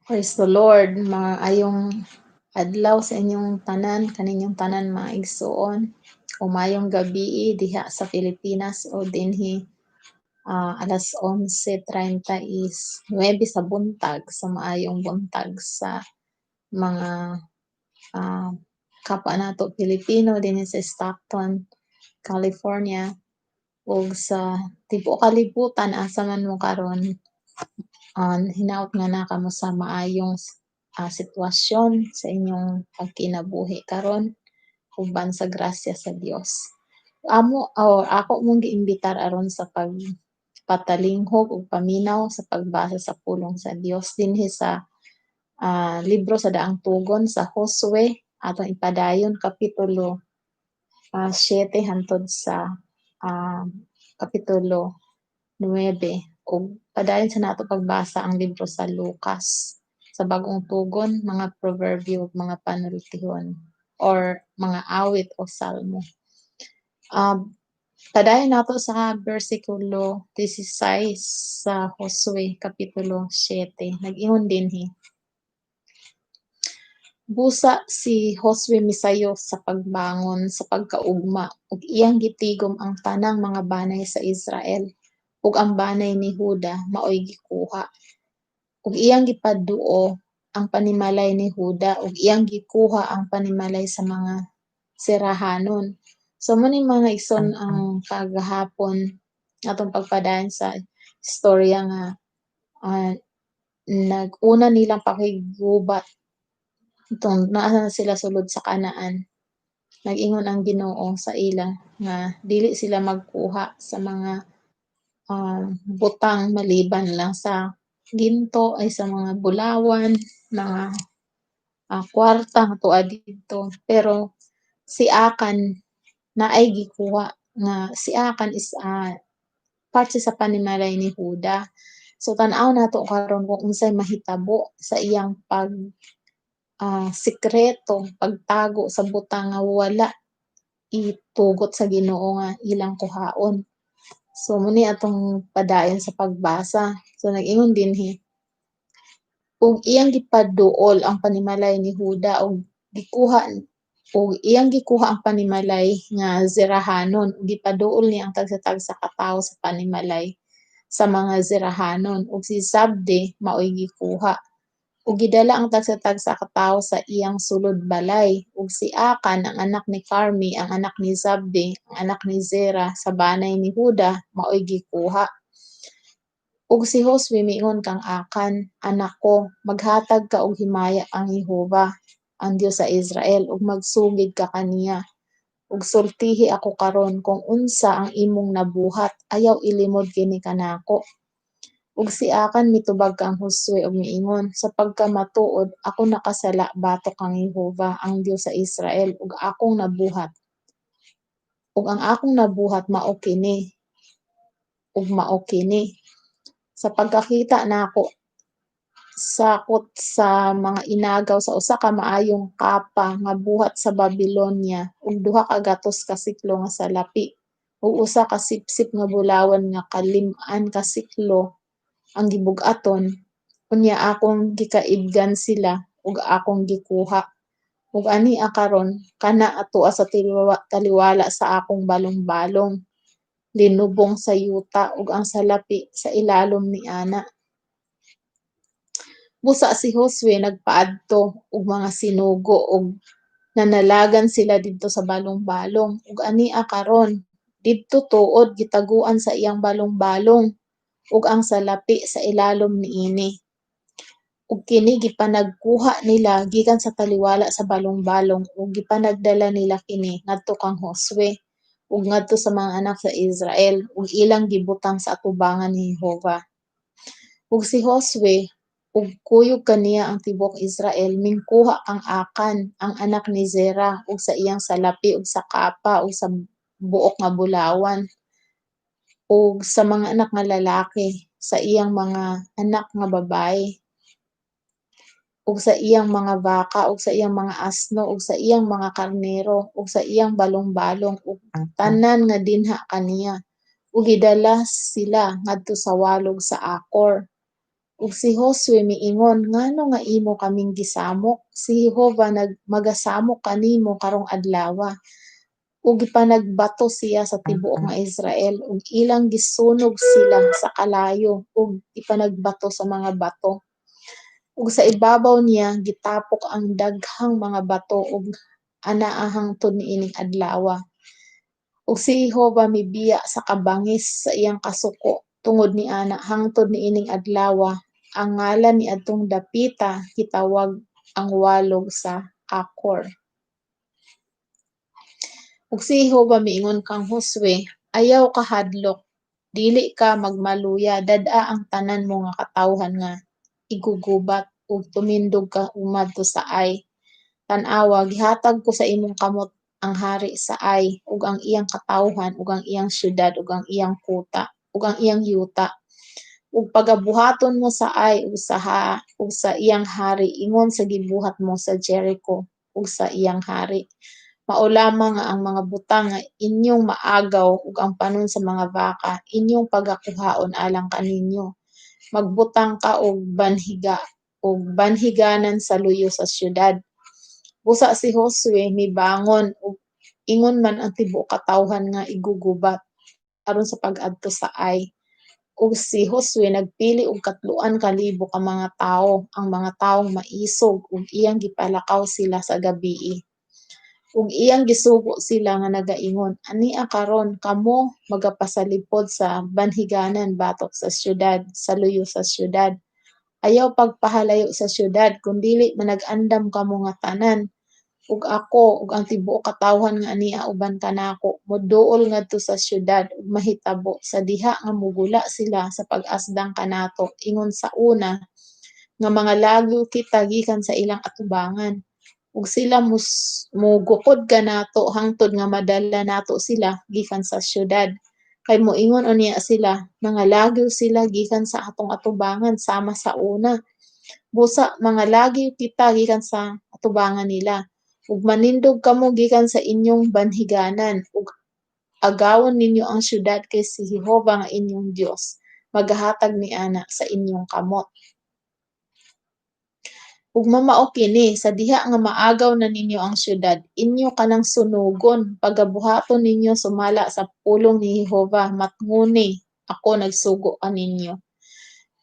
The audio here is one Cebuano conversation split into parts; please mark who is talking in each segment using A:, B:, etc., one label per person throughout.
A: Praise the Lord, maayong adlaw sa inyong tanan, kaninyong tanan, mga igsuon, o maayong gabii diha sa Pilipinas o dinhi alas 11:39 sa buntag. So maayong buntag sa mga kapwa nato Pilipino dinhi sa Stockton, California ug sa tibuok kalibutan asa man mo karon. Hinaot nga naa kamo sa maayong sitwasyon sa inyong pagkinabuhi karon uban sa grasya sa Dios. Amo or ako mong giimbitar aron sa pagpatalinghog ug paminaw sa pagbasa sa pulong sa Dios dinhi sa libro sa Daang Tugon sa Josue, atong ipadayon kapitulo 7 hantod sa kapitulo 9 ug padayon sa nato pagbasa ang libro sa Lucas sa Bagong Tugon, mga proverbio, mga panultihon or mga awit o salmo. Padayon nato sa bersikulo 16 sa Josue kapitulo 7. Nag-ingon dinhi. Busa si Josue misayo sa pagbangon sa pagkaugma ug iyang gitigom ang tanang mga banay sa Israel, ug ang banay ni Huda maoy gikuha. Ug iyang gipaduo ang panimalay ni Huda ug iyang gikuha ang panimalay sa mga Zerahanon. So mao ni, mga igsoon, ang kagahapon atong pagpadayon sa istorya nga nag-una nilang pakiggubat itong naa na sila sulod sa Kanaan. Nag-ingon ang Ginoo sa ila nga dili sila magkuha sa mga butang maliban lang sa ginto, ay sa mga bulawan, mga kwarta nga tua didto. Pero si Akan naay gikuha nga si Akan is part siya sa panimalay ni Huda. So tan-aw nato karon kung unsay mahitabo sa iyang pag sikreto, pagtago sa butang nga wala itugot sa Ginoo nga ilang kuhaon. So mao ni atong padayon sa pagbasa. So nag-ingon dinhi, ug iyang gipaduol ang panimalay ni Huda ug gikuha ug iyang gikuha ang panimalay nga Zerahanon ug gipaduol niya ang tagsa-tagsa ka tawo sa panimalay sa mga Zerahanon, ug si Zabdi maoy gikuha. Ug gidala ang tagsa-tagsa ka tawo sa iyang sulod balay, ug si Akan, ang anak ni Carmi, ang anak ni Zabdi, ang anak ni Zera sa banay ni Huda, maoy gikuha. Ug si Josue miingon kang Akan, "Anak ko, maghatag ka og himaya kang Jehova, ang Dios sa Israel, ug magsugid ka kaniya. Ug sultihi ako karon kung unsa ang imong nabuhat, ayaw ilimod kini kanako." Ug si Akan mitubag kang Josue ug miingon, "Sa pagkamatuod ako nakasala batok kang Jehova, ang Dios sa Israel, ug akong nabuhat. Ug ang akong nabuhat mao kini ug mao kini. Sa pagkakita nako sakot sa mga inagaw sa usa ka maayong kapa nga buhat sa Babylonia ug 200 ka siklo nga salapi ug usa ka sipsip nga bulawan nga kalim-an ka siklo ang gibug-aton, unya akong gikaibgan sila ug akong gikuha. Ug ania karon kana atoa sa taliwala sa akong balong-balong, linubong sa yuta ug ang salapi sa ilalom niana." Busa si Josue nagpaadto og mga sinugo ug nanalagan sila didto sa balong-balong, ug ania karon didto tuod gitaguan sa iyang balong-balong ug ang salapi sa ilalom niini. Ug kini gipanagkuha nila gikan sa taliwala sa balong-balong ug gipanagdala nila kini ngadto kang Josue ug ngadto sa mga anak sa Israel ug ilang gibutang sa atubangan ni Jehova. Ug si Josue ug kuyog kaniya ang tibuok Israel mingkuha kang Akan, ang anak ni Zera, ug sa iyang salapi ug sa kapa ug sa buok nga bulawan ug sa mga anak nga lalaki, sa iyang mga anak nga babaye, ug sa iyang mga baka ug sa iyang mga asno ug sa iyang mga karnero ug sa iyang balong-balong ug tanan nga dinha kaniya, ug gidala sila ngadto sa walog sa Acor. Ug si Josue miingon, "Ngano nga imo kaming gisamok? Si Jehova magasamok kanimo karong adlawa." Ug gipanagbato siya sa tibuok nga Israel ug ilang gisunog sila sa kalayo ug gipanagbato sa mga bato. Ug sa ibabaw niya gitapok ang daghang mga bato ug anaa hangtod niining adlawa. Ug si Jehova mibiya sa kabangis sa iyang kasuko tungod niana hangtod niining adlawa ang ngalan niadtong dapita gitawag ang walog sa Acor. Ug si Jehova miingon kang Josue, "Ayaw kahadlok, dili ka magmaluya, dad-a ang tanan mo nga katawhan nga igugubat ug tumindog ka ug moadto sa Ai. Tan-awa, gihatag ko sa imong kamot ang hari sa Ai ug ang iyang katawhan ug ang iyang syudad ug ang iyang kuta ug ang iyang yuta. Ug pagabuhaton mo sa Ai ug sa iyang hari ingon sa gibuhat mo sa Jericho ug sa iyang hari. Mao lamang nga ang mga butang nga inyong maagaw ug ang panon sa mga baka inyong pagakuhaon alang kaninyo. Magbutang ka og banhiga og banhiganan sa luyo sa syudad." Busa si Josue mibangon ug ingon man ang tibuok katawhan nga igugubat aron sa pag-adto sa Ai. Ug si Josue nagpili og 3,000 ka mga tawo, ang mga tawong maisog, ug iyang gipalakaw sila sa gabii. Ug iyang gisugo sila nga nagaingon, "Ania karon kamo magapasalipod sa banhiganan batok sa syudad, sa luyo sa syudad. Ayaw pagpahalayo sa syudad, kun dili manag-andam kamo nga tanan, ug ako ug ang tibuok katawhan nga ania uban kanako moduol ngadto sa syudad ug mahitabo sa diha nga mogula sila sa pag-asdang kanato ingon sa una nga mangalagyo kita gikan sa ilang atubangan. Ug sila mogukod kanato hangtod nga madala nato sila gikan sa syudad. Kay moingon unya sila, 'Nangalagyo sila gikan sa atong atubangan sama sa una. Busa mangalagyo kita gikan sa atubangan nila. Ug manindog kamo gikan sa inyong banhiganan ug agawon ninyo ang syudad kay si Jehova nga inyong Dios magahatag niana sa inyong kamot.' Ug mamao kini sa diha nga maagaw na ninyo ang syudad, inyo kanang sunogon, pagabuhaton ninyo sumala sa pulong ni Jehova matnguni ako nagsugo kaninyo."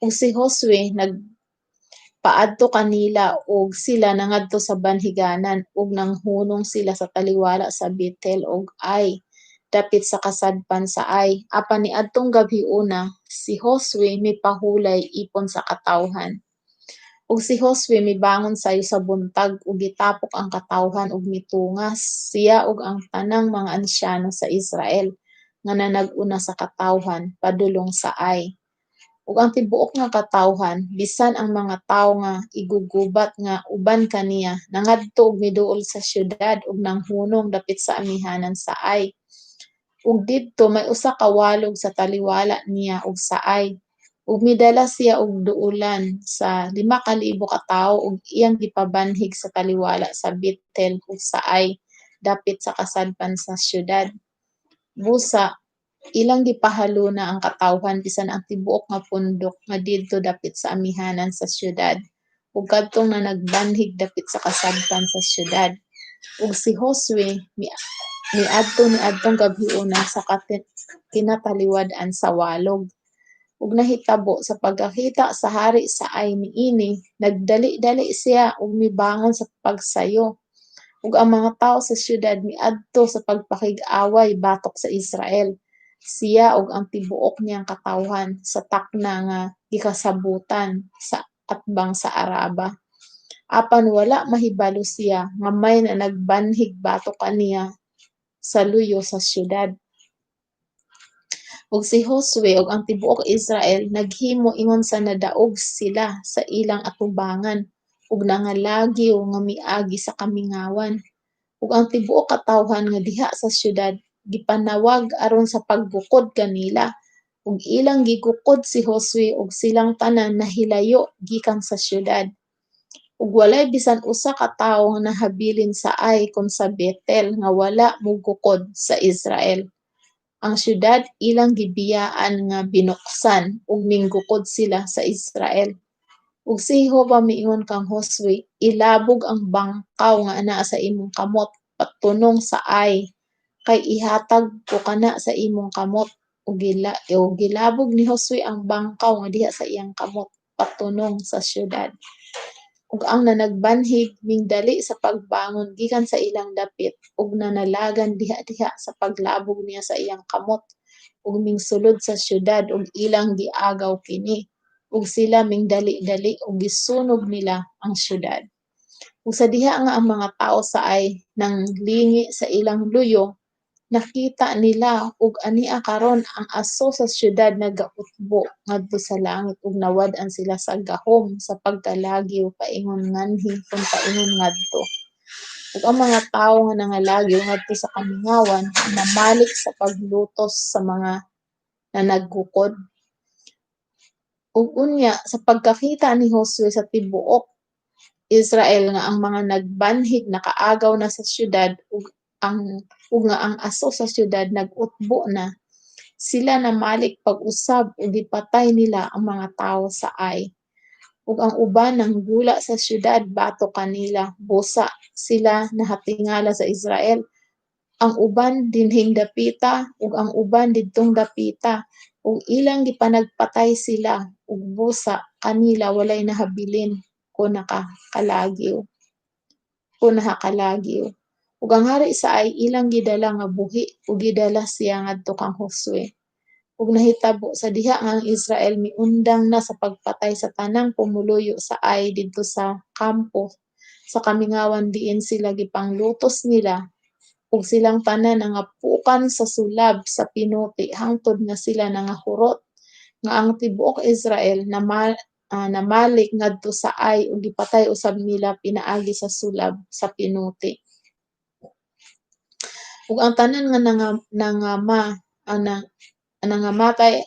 A: Ug si Josue nagpaadto kanila ug sila nangadto sa banhiganan ug nanghunong sila sa taliwala sa Bethel ug Ai, dapit sa kasadpan sa Ai. Apan niadtong gabhiona si Josue mipahulay ipon sa katawhan. Ug si Josue mibangon sayo sa buntag ug gitapok ang katawhan ug mitungas siya ug ang tanang mga ansyano sa Israel nga nanag-una sa katawhan padulong sa Ai. Ug ang tibuok nga katawhan, bisan ang mga tawo nga igugubat nga uban kaniya, nangadto ug miduol sa syudad ug nanghunong dapit sa amihanan sa Ai. Ug didto may usa ka walog sa taliwala niya ug sa Ai. Ug midala siya og duolan sa 5,000 ka tawo ug iyang gipabanhig sa taliwala sa Bethel ug sa Ai, dapit sa kasadpan sa syudad. Busa ilang gipahaluna ang katawhan bisan ang tibuok nga pundok nga didto dapit sa amihanan sa syudad ug kadtong nanagbanhig dapit sa kasadpan sa syudad. Ug si Josue miadto niadtong gabhiona sa kinataliwad-an sa walog. Ug nahitabo sa pagkakita sa hari sa Ai niini, nagdali-dali siya ug mibangon sa pagsayo. Ug ang mga tawo sa syudad miadto sa pagpakig-away batok sa Israel, siya ug ang tibuok niyang katawhan, sa takna nga gikasabotan sa atbang sa Araba. Apan wala mahibalo siya nga may nanagbanhig batok kaniya sa luyo sa syudad. Ug si Josue ug ang tibuok Israel naghimo ingon sa nadaog sila sa ilang atubangan ug nangalagyo nga miagi sa kamingawan. Ug ang tibuok katawhan nga diha sa syudad gipanawag aron sa paggukod kanila, ug ilang gigukod si Josue ug silang tanan nahilayo gikan sa syudad. Ug walay bisan usa ka tawo nga nahabilin sa Ai kon sa Bethel nga wala mogukod sa Israel. Ang syudad ilang gibiyaan nga binuksan ug minggukod sila sa Israel. Ug si Jehova miingon kang Josue, "Ilabog ang bangkaw nga anaa sa imong kamot patunong sa Ai, kay ihatag ko kana sa imong kamot." Ug gilabog ni Josue ang bangkaw nga diha sa iyang kamot patunong sa syudad. Ug ang nanagbanhig mingdali sa pagbangon gikan sa ilang dapit ug nanalagan diha-diha sa paglabog niya sa iyang kamot ug mingsulod sa syudad ug ilang giagaw kini, ug sila mingdali-dali ug gisunog nila ang syudad. Ug sa diha nga ang mga tawo sa Ai nanglingi sa ilang luyo, nakita nila og ania karon ang aso sa syudad nagautbo ngadto sa langit ug nawad-an sila sa gahom sa pagkalagyo paingon nganhi kon paingon ngadto. Ug ang mga tawo nga nangalagyo ngadto sa kamingawan namalik sa paglutos sa mga nanaggukod. Ug unya sa pagkakita ni Josue sa tibuok Israel nga ang mga nagbanhig nakaagaw na sa syudad ug nga ang aso sa syudad nag-utbo na, sila namalik pag-usab ug gipatay nila ang mga tawo sa Ai. Ug ang uban nanggula sa syudad batok kanila, busa sila nahatingala sa Israel. Ang uban dinhing dapita ug ang uban didtong dapita, ug ilang gipanagpatay sila ug busa kanila walay nahabilin kon nakakalagyo. Kon nahakalagyo. Ug ang hari sa Ai ilang gidala nga buhi ug gidala siya ngadto kang Josue. Ug nahitabo sa diha nga ang Israel miundang na sa pagpatay sa tanang pumuluyo sa Ai didto sa kampo sa kamingawan diin sila gipanglutos nila, ug silang tanan nangapukan sa sulab sa pinuti hangtod nga sila nangahurot, nga ang tibuok Israel namalik ngadto sa Ai ug gipatay usab nila pinaagi sa sulab sa pinuti. Ug ang tanan nga nangamatay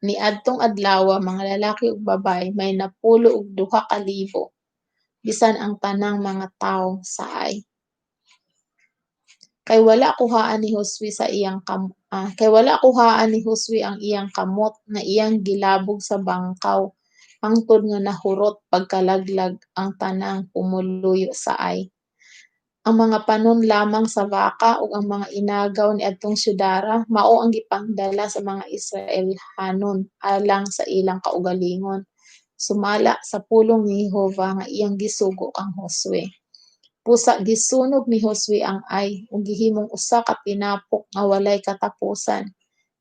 A: niadtong adlawa, mga lalaki ug babaye, may 92,000, bisan ang tanang mga tawo sa Ai. Kay wala kuhaan ni Josue ang iyang kamot nga iyang gilabog sa bangkaw hangtod nga nahurot pagkalaglag ang tanang pumuluyo sa Ai. Ang mga panon lamang sa baka ug ang mga inagaw niadtong syudara mao ang gipangdala sa mga Israelhanon alang sa ilang kaugalingon, sumala sa pulong ni Jehova nga iyang gisugo kang Josue. Busa gisunog ni Josue ang Ai ug gihimong usa ka tinapok nga walay katapusan,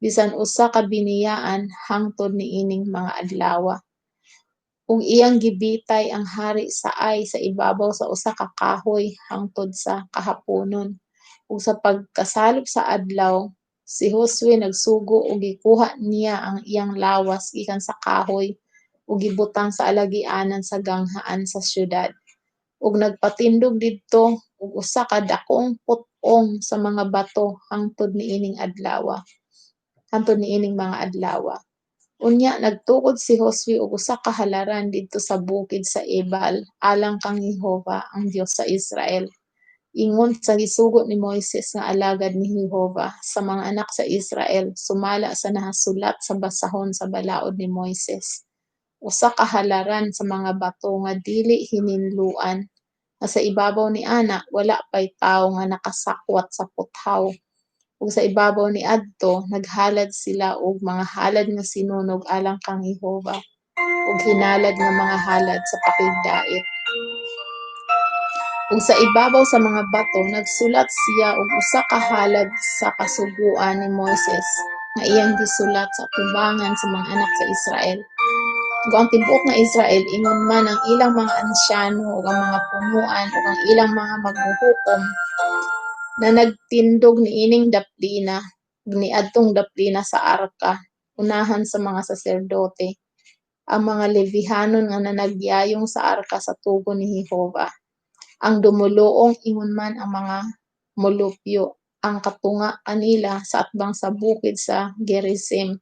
A: bisan usa ka biniyaan hangtod niining mga adlawa. Ug iyang gibitay ang hari sa Ai sa ibabaw sa usa ka kahoy hangtod sa kahaponon. Ug sa pagkasalop sa adlaw, si Josue nagsugo ug gikuha niya ang iyang lawas gikan sa kahoy ug gibutang sa alagianan sa ganghaan sa syudad. Ug nagpatindog didto og usa ka dakong put-ong sa mga bato hangtod niining adlawa. Hangtod niining mga adlawa. Unya nagtukod si Josue og usa ka halaran didto sa bukid sa Ebal alang kang Jehova, ang Dios sa Israel, ingon sa gisugo ni Moises nga alagad ni Jehova sa mga anak sa Israel sumala sa nahasulat sa basahon sa balaod ni Moises. Usa ka halaran sa mga bato nga dili hininluan, nga sa ibabaw niana wala pay tawo nga nakasakwat sa puthaw. Ug sa ibabaw niadto naghalad sila og mga halad nga sinunog alang kang Jehova ug hinalad nga mga halad sa pakigdait. Ug sa ibabaw sa mga bato nagsulat siya og usa ka halad sa kasuguan ni Moises nga iyang gisulat sa atubangan sa mga anak sa Israel. Ug ang tibuok nga Israel, ingon man ang ilang mga ansyano ug ang mga punuan ug ang ilang mga maghuhukom na nagtindog niining daplina ug niadtong daplina sa arka unahan sa mga saserdote, ang mga Levihanon nga nanagyayong sa arka sa tugon ni Jehova. Ang dumuluong ingon man ang mga molupyo, ang katunga kanila sa atbang sa bukid sa Gerizim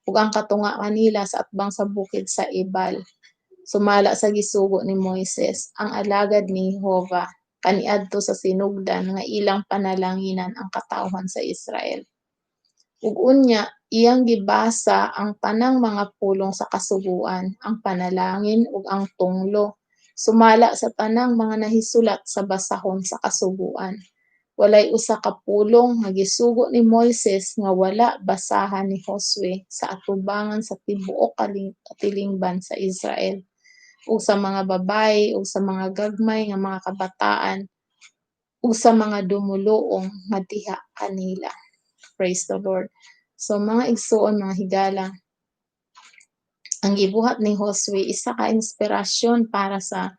A: ug ang katunga kanila sa atbang sa bukid sa Ebal, sumala sa gisugo ni Moises, ang alagad ni Jehova, kaniadto sa sinugdan nga ilang panalanginan ang katawhan sa Israel. Ug unya Iyang gibasa ang tanang mga pulong sa Kasuguan, ang panalangin ug ang tunglo, sumala sa tanang mga nahisulat sa basahon sa Kasuguan. Walay usa ka pulong nga gisugo ni Moises nga wala basaha ni Josue sa atubangan sa tibuok katilingban sa Israel, ug sa mga babayi ug sa mga gagmay nga mga kabataan ug sa mga dumoluong nga diha kanila. Praise the Lord. So mga igsuon, mga higala, ang gibuhat ni Josue isa ka inspirasyon para sa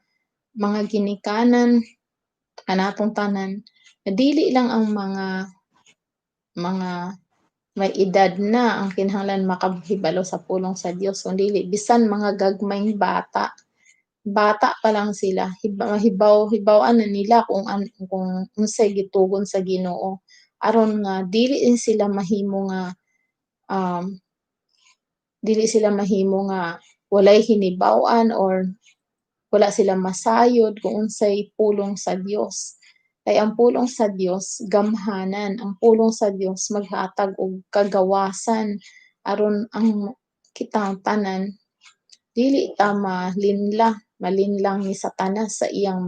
A: mga ginikanan kanatong tanan, na dili lang ang mga may edad na ang kinahanglan makahibalo sa pulong sa Dios, kun dili bisan mga gagmayng bata. Bata pa lang sila, hibaw-hibaw-an na nila kung unsay gitugon sa Ginoo aron nga dili din sila mahimo nga dili sila mahimo nga walay hinibaw-an or wala sila masayod kung unsay pulong sa Dios. Kay ang pulong sa Dios gamhanan, ang pulong sa Dios maghatag og kagawasan aron ang kitang tanan dili ta malinla, malinlang ni Satanas sa iyang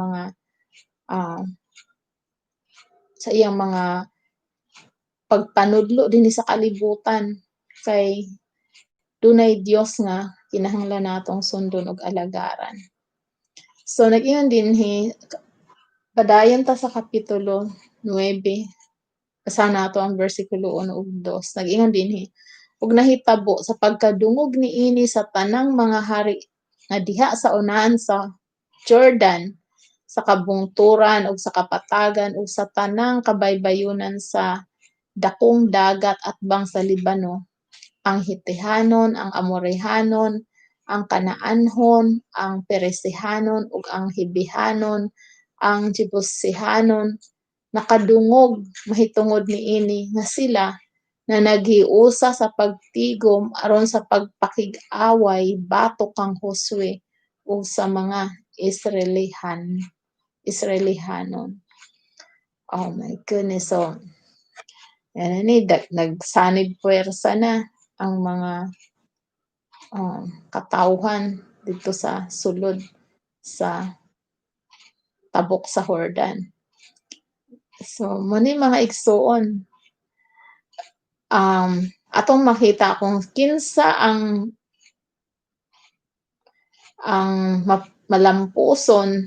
A: mga pagpanudlo dinhi sa kalibutan, kay dunay Dios nga kinahanglan natong sundon ug alagaran. So nag-ingon dinhi, padayon ta sa kapitulo 9. Basahan nato ang bersikulo 1 ug 2. Nag-ingon dinhi, "Ug nahitabo sa pagkadungog niini sa tanang mga hari nga diha sa unahan sa Jordan, sa kabungturan ug sa kapatagan ug sa tanang kabaybayunan sa dakong dagat atbang sa Libano, ang Hitihanon, ang Amorehanon, ang Kanaanhon, ang Peresehanon ug ang Hibihanon, ang Jebusihanon, nakadungog mahitungod niini nga sila na naghiusa sa pagtigom aron sa pagpakig-away batok kang Josue ug sa mga Israelihanon." Oh my goodness. So, yan ni nagsanib puwersa na ang mga katawhan didto sa sulod sa tabok sa Jordan. So, mao ni, mga igsuon. Atong makita kung kinsa ang malampuson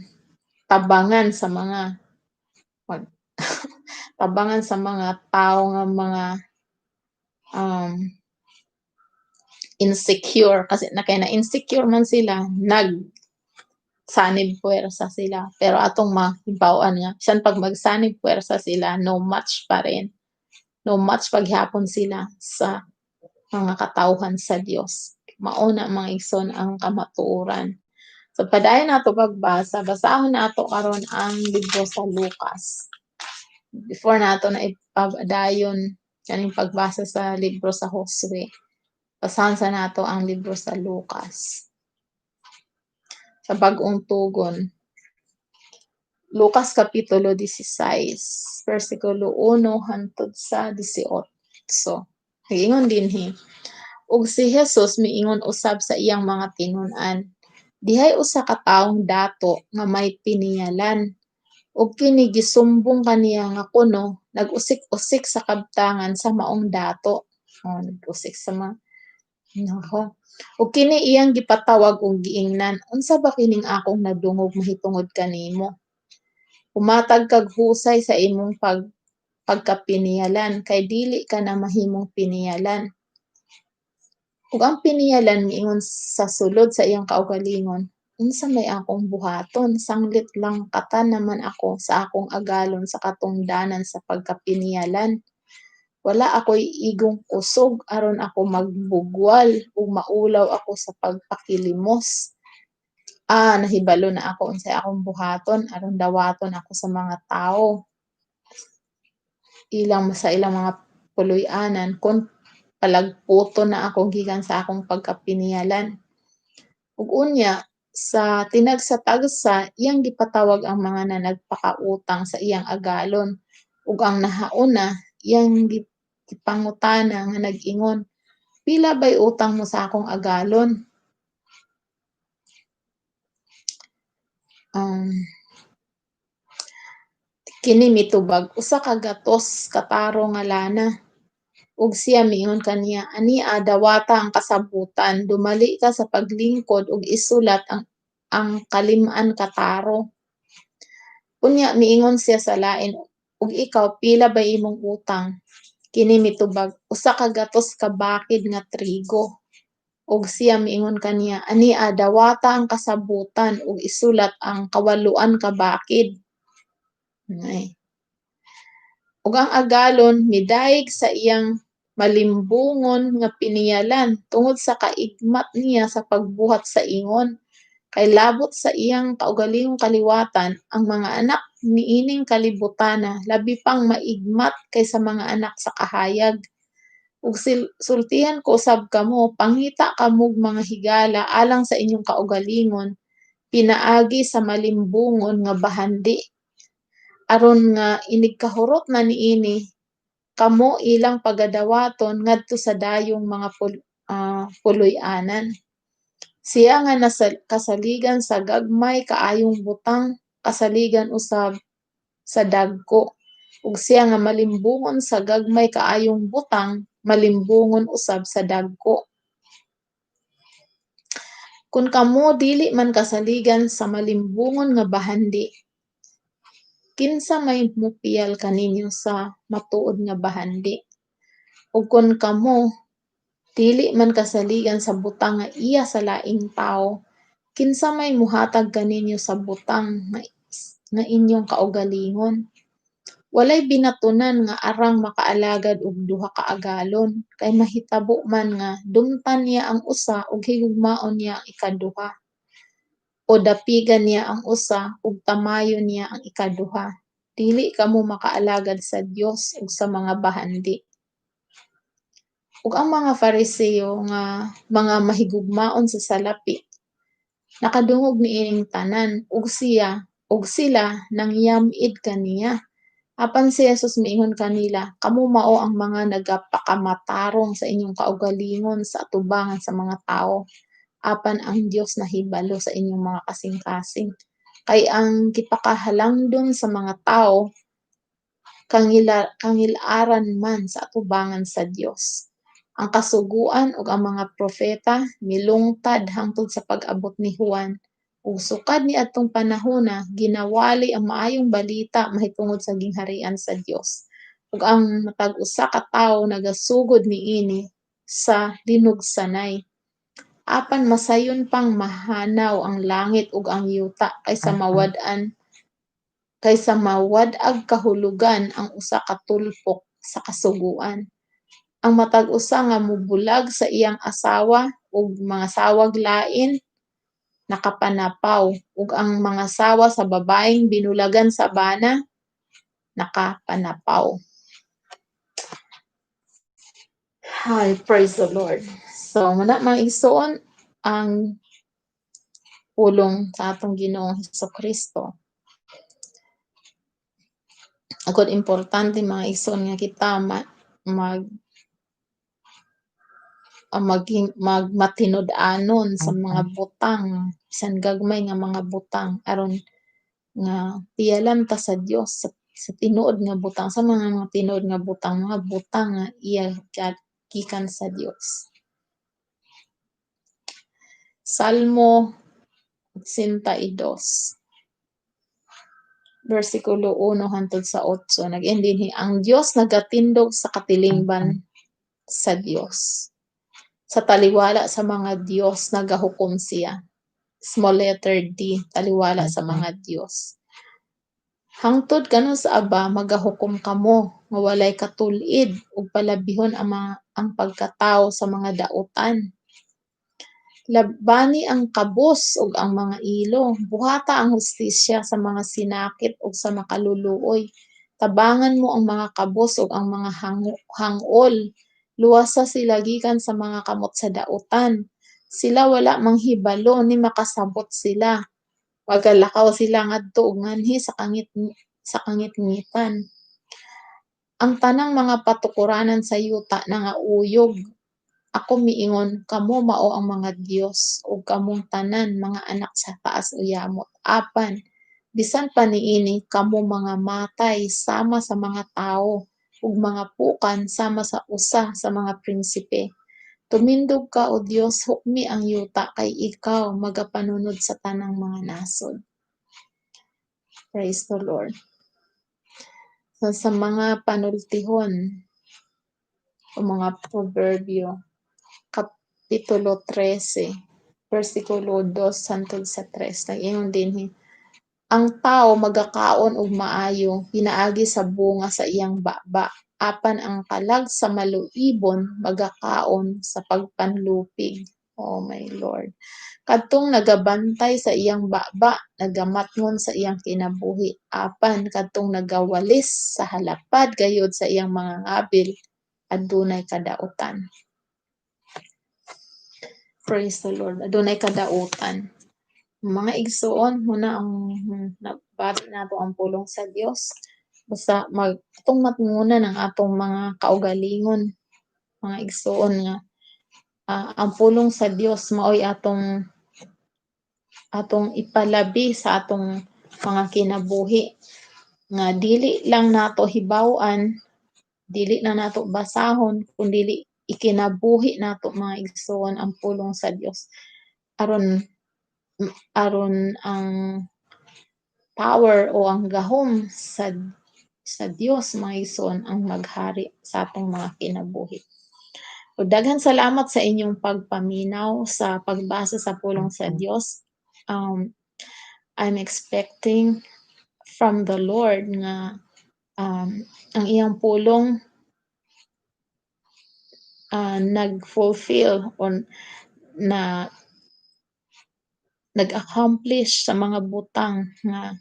A: tabangan sa mga tawo nga mga insecure, kasi na kay na-insecure man sila, nagsanib puwersa sila. Pero atong mahibaw-an nga bisan pag magsanib puwersa sila, no match pa rin. No match paghapon sila sa mga katawhan sa Dios. Mao na, mga igsoon, ang kamatuoran. So padayon nato pagbasa, basahon nato karon ang libro sa Lucas. Before nato na ipadayon kaning pagbasa sa libro sa Josue, basahan sa nato ang libro sa Lucas. Sa Bag-ong Tugon. Lucas kapitulo 16, bersikulo 1 hangtod sa 18. Giingon dinhi, "Ug si Jesus miingon usab sa iyang mga tinun-an, Dihay usa ka tawong dato nga may piniyalan, ug kini gisumbong kaniya nga kuno nag-usik-usik sa kabtangan sa maong dato." Oh, nag-usik sa mga nako. "Ug kini iyang gipatawag ug giingnan, 'Unsa ba kining akong nadungog mahitungod kanimo? Humatag kag husay sa imong pagkapiniyalan kay dili ka na mahimong piniyalan.' Ug ang piniyalan miingon sa sulod sa iyang kaugalingon, 'Unsa may akong buhaton, sanglit langkatan naman ako sa akong agalon sa katungdanan sa pagkapiniyalan? Wala ako'y igong kusog aron ako magbugwal ug maulaw ako sa pagpakilimos. Ah, nahibalo na ako unsay akong buhaton aron dawaton ako sa mga tawo ilang sa ilang mga puloy-anan kon palagputon na ako gikan sa akong pagkapiniyalan.' Ug unya sa tinagsa-tagsa iyang gipatawag ang mga nanagpakautang sa iyang agalon, ug ang nahauna iyang gipangutana nga nag-ingon, Pila bay utang mo sa akong agalon?" Kini mitubag, "Usa ka gatos katarong nga lana." Ug siya miingon kaniya, "Ania dawata ang kasabutan, dumali ka sa paglingkod ug isulat ang kalim-an ka taro." Unya miingon siya sa lain, "Ug ikaw, pila bay imong utang?" Kini mitubag, "Usa ka gatos ka bakid nga trigo." Ug siya miingon kaniya, "Ania dawata ang kasabutan ug isulat ang kawaloan ka bakid." Nay. Ug ang agalon midayeg sa iyang malimbungon nga piniyalan tungod sa kaigmat niya sa pagbuhat sa ingon. Kay labot sa iyang kaugalingong kaliwatan, ang mga anak niining kalibotana labi pang maigmat kaysa mga anak sa kahayag. Ug sultihan ko usab kamo, pangita kamog mga higala alang sa inyong kaugalingon pinaagi sa malimbungon nga bahandi, aron nga inigkahurot na niini kamo ilang pagadawaton ngadto sa dayong mga puloy-anan. Siya nga kasaligan sa gagmay kaayong butang, kasaligan usab sa dagko, ug siya nga malimbungon sa gagmay kaayong butang, malimbungon usab sa dagko. Kun kamo dili man kasaligan sa malimbungon nga bahandi, kinsa may mopiyal kaninyo sa matuod nga bahandi? Ug kun kamo dili man kasaligan sa butang nga iya sa laing tawo, kinsa may mohatag kaninyo sa butang nga inyong kaugalingon? Walay binatonan nga arang makaalagad og duha ka agalon, kay mahitabo man nga dumtan niya ang usa ug higugmaon niya ang ikaduha, o dapigan niya ang usa ug tamayon niya ang ikaduha. Dili kamo makaalagad sa Dios ug sa mga bahandi. Ug ang mga Fariseo nga mga mahigugmaon sa salapi nakadungog niining tanan ug sila nangyam-id kaniya. Apan si Jesus miingon kanila, "Kamo mao ang mga nagapakamatarong sa inyong kaugalingon sa atubangan sa mga tawo, apan ang Dios nahibalo sa inyong mga kasing-kasing. Kay ang gipakahalangdon sa mga tawo kangil-aran man sa atubangan sa Dios. Ang Kasuguan ug ang mga propeta milungtad hangtod sa pag-abot ni Juan, ug sukad niadtong panahona ginawali ang maayong balita mahitungod sa gingharian sa Dios, ug ang matag usa ka tawo nagasugod niini sa linugsanay. Apan masayon pang mahanaw ang langit ug ang yuta kaysa mawad-ag kahulugan ang usa ka tulpok sa Kasuguan. Ang matag usa nga mobulag sa iyang asawa ug mangasawag lain, nakapanapaw, ug ang mangasawa sa babaeng binulagan sa bana, nakapanapaw." Hi, praise the Lord. So, muna mga igsoon ang pulong sa atong Ginoong Kristo. Agod importante, mga igsoon, nga kita ma mag ang maging magmatinud-anon sa mga butang, bisan gagmay nga mga butang, aron nga piyalan ta sa Dios sa tinuod nga butang, sa mga tinuod nga butang, mga butang nga iya gikan sa Dios. Salmo 82 bersikulo 1 hangtod sa 8, nag-ingon dinhi, "Ang Dios nagatindog sa katilingban sa Dios. Sa taliwala sa mga dios nagahukom siya." Small letter D, taliwala sa mga dios. "Hangtod kanus-a ba magahukom kamo nga walay katul-id ug palabihon ang pagkatawo sa mga dautan? Labani ang kabus ug ang mga ilo, buhata ang hustisya sa mga sinakit ug sa makaluluoy. Tabangan mo ang mga kabus ug ang mga hangol, luwasa sila gikan sa mga kamot sa dautan. Sila wala manghibalo ni makasabot sila. Magalakaw sila ngadto ug nganhi sa kangitngitan. Ang tanang mga patukuranan sa yuta nangauyog. Ako miingon, kamo mao ang mga Dios ug kamong tanan mga anak sa Taas o Yamot. Apan bisan pa niini kamo mga matay sama sa mga tawo ug mga pukan sama sa usa sa mga prinsipe. Tumindog ka, O Dios, hukmi ang yuta, kay ikaw magapanunod sa tanang mga nasod. Praise the Lord. So, sa mga panultihon o mga proverbio, Kapitulo 13, versikulo 2 hangtod sa 3, nag-ingon dinhi, "Ang tawo magakaon og maayo pinaagi sa bunga sa iyang baba, apan ang kalag sa maluibon magakaon sa pagpanlupig." Oh my Lord. "Kadtong nagabantay sa iyang baba nagamatngon sa iyang kinabuhi, apan kadtong nagawalis sa halapad gayud sa iyang mga ngabil adunay kadautan. Praise the Lord. Adunay kadautan. Mga igsuon, muna ang nabati nato ang pulong sa Dios. Basta mag atong matngunan ang atong mga kaugalingon, mga igsuon, nga ang pulong sa Dios maoy atong atong ipalabi sa atong mga kinabuhi nga dili lang nato hibaw-an, dili na nato basahon, kun dili ikinabuhi nato, mga igsuon, ang pulong sa Dios aron aron ang power o ang gahom sa Dios, mga igsuon, ang maghari sa atong mga kinabuhi. O daghan salamat sa inyong pagpaminaw sa pagbasa sa pulong sa Dios. I'm expecting from the Lord nga ang iyang pulong nag-fulfill on na nag-accomplish sa mga butang nga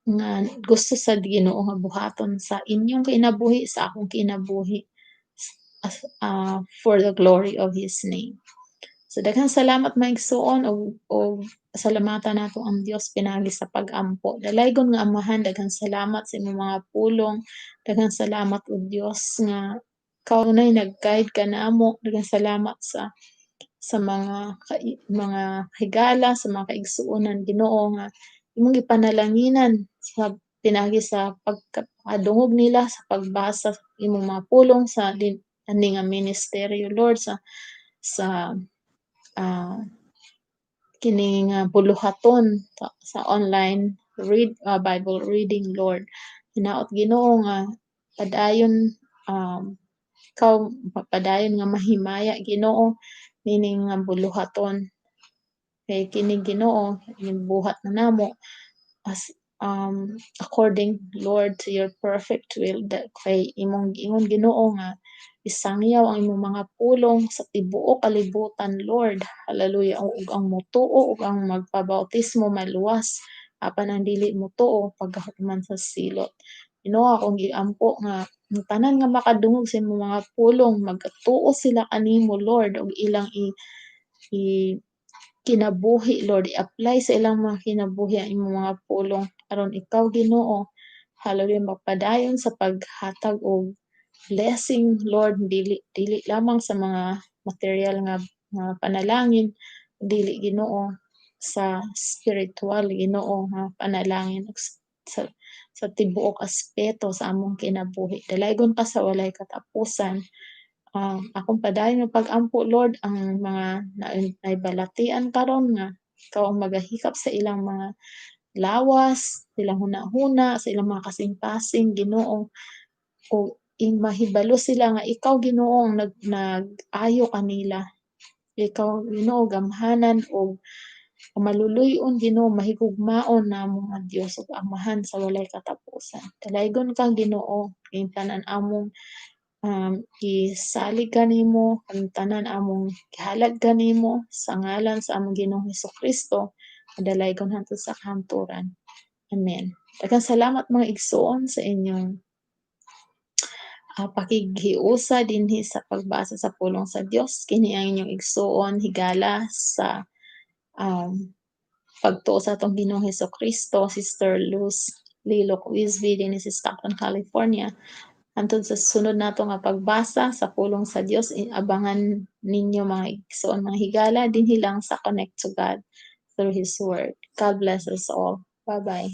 A: nga gusto sa Ginoo nga buhaton sa inyong kinabuhi, sa akong kinabuhi, as for the glory of His name. So daghang salamat, mga igsuon, ug salamatan nato ang Dios pinaagi sa pag-ampo. Dalaygon nga Amahan, daghang salamat sa imong mga pulong. Daghang salamat, o Dios, nga ikaw nay nag-guide kanamo. Daghang salamat sa mga higala, sa mga kaigsuonan, Ginoo, nga imong gipanalanginan sa pinaagi sa pagkadungog nila sa pagbasa imong mga pulong sa din ani nga ministeryo, Lord, sa kini nga buluhaton sa online read Bible reading, Lord. Hinaot, Ginoo, nga padayon ikaw padayon nga mahimaya, Ginoo, nining nga buluhaton. Kay kini, Ginoo, buhat na namo as according, Lord, to your perfect will, that kay imong giingon, Ginoo, nga isangyaw ang imong mga pulong sa tibuok kalibutan, Lord. Hallelujah. Ug ang motuo ug ang magpabautismo maluwas, apan ang dili motuo pagkahuman sa silot. Ginoo, akong giampo nga ang tanan nga makadungog sa imong mga pulong magatuo sila kanimo, Lord, ug ilang i kinabuhi, Lord, i-apply sa ilang mga kinabuhi ang imong mga pulong aron ikaw, Ginoo, hallelujah, magpadayon sa paghatag og blessing, Lord, dili dili lamang sa mga material nga panalangin, dili, Ginoo, sa spiritual, Ginoo, nga panalangin sa tibuok aspeto sa among kinabuhi. Dalaygon ka sa walay katapusan. Akong padayon nga pag-ampo, Lord, ang mga naibalatian karon nga ikaw ang magahikap sa ilang mga lawas, ilang hunahuna, sa ilang mga kasing-kasing, Ginoo, ug mahibalo sila nga ikaw, Ginoo, ang nag-ayo kanila. Ikaw, Ginoo, gamhanan ug maluluy-on, Ginoo, mahigugmaon namo nga Dios ug Amahan sa walay katapusan. Dalaygon ka, Ginoo, kining tanan among gisalig kanimo, ang tanan among gihalad kanimo sa ngalan sa among Ginoong Hesukristo, dalaygon hangtod sa kahangturan. Amen. Daghang salamat, mga igsuon, sa inyong pakighiusa dinhi sa pagbasa sa pulong sa Dios. Kini ang inyong igsuon, higala sa pagtuo sa atong Ginoong Hesukristo, Sister Luz Lilo Quizby dinhi sa Stockton, California. Hantod sa sunod nato nga pagbasa sa pulong sa Dios, abangan ninyo, mga igsoon, mga higala, dinhi lang sa Connect to God through His Word. God bless us all. Bye-bye.